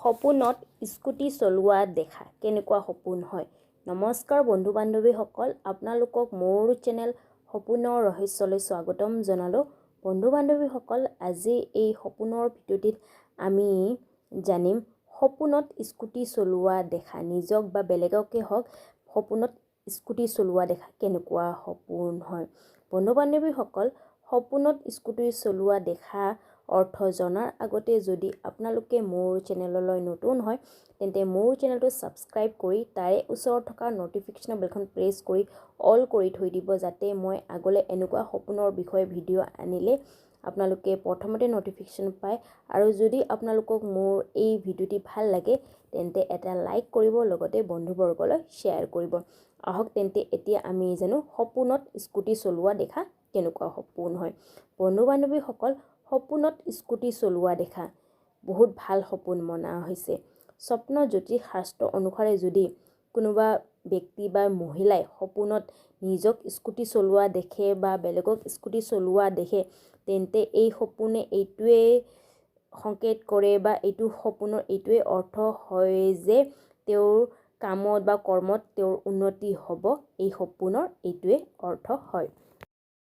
সপোনত স্কুটি চলোৱা দেখা কেনেকুৱা সপোন হয়? নমস্কাৰ বন্ধু বান্ধৱীসকল, আপোনালোকক মোৰ চেনেল সপোনৰ ৰহস্যলৈ স্বাগতম জনালোঁ। বন্ধু বান্ধৱীসকল, আজি এই সপোনৰ ভিডিঅ'টিত আমি জানিম সপোনত স্কুটি চলোৱা দেখা, নিজক বা বেলেগকে হওক, সপোনত স্কুটি চলোৱা দেখা কেনেকুৱা সপোন হয়। বন্ধু বান্ধৱীসকল, সপোনত স্কুটি চলোৱা দেখা অৰ্থ জনাৰ আগতে যদি আপোনালোকে মোৰ চেনেললৈ নতুন হয়, তেন্তে মোৰ চেনেলটো ছাবস্ক্ৰাইব কৰি তাৰে ওচৰত থকা ন'টিফিকেশ্যন বেলখন প্ৰেছ কৰি অল কৰি থৈ দিব, যাতে মই আগলৈ এনেকুৱা সপোনৰ বিষয়ে ভিডিঅ' আনিলে আপোনালোকে প্ৰথমতে ন'টিফিকেশ্যন পায়। আৰু যদি আপোনালোকক মোৰ এই ভিডিঅ'টি ভাল লাগে, তেন্তে এটা লাইক কৰিব, লগতে বন্ধুবৰ্গলৈ শ্বেয়াৰ কৰিব। আহক তেন্তে এতিয়া আমি জানো সপোনত স্কুটি চলোৱা দেখা কেনেকুৱা সপোন হয়। বন্ধু বান্ধৱীসকল, সপোনত স্কুটি চলোৱা দেখা বহুত ভাল সপোন মনা হৈছে। স্বপ্ন জ্যোতিষ শাস্ত্ৰ অনুসাৰে যদি কোনোবা ব্যক্তি বা মহিলাই সপোনত নিজক স্কুটি চলোৱা দেখে বা বেলেগক স্কুটি চলোৱা দেখে, তেন্তে এই সপোনে এইটোৱে সংকেত কৰে বা এইটো সপোনৰ এইটোৱে অৰ্থ হয় যে তেওঁৰ কামত বা কৰ্মত তেওঁৰ উন্নতি হ'ব। এই সপোনৰ এইটোৱে অৰ্থ হয়।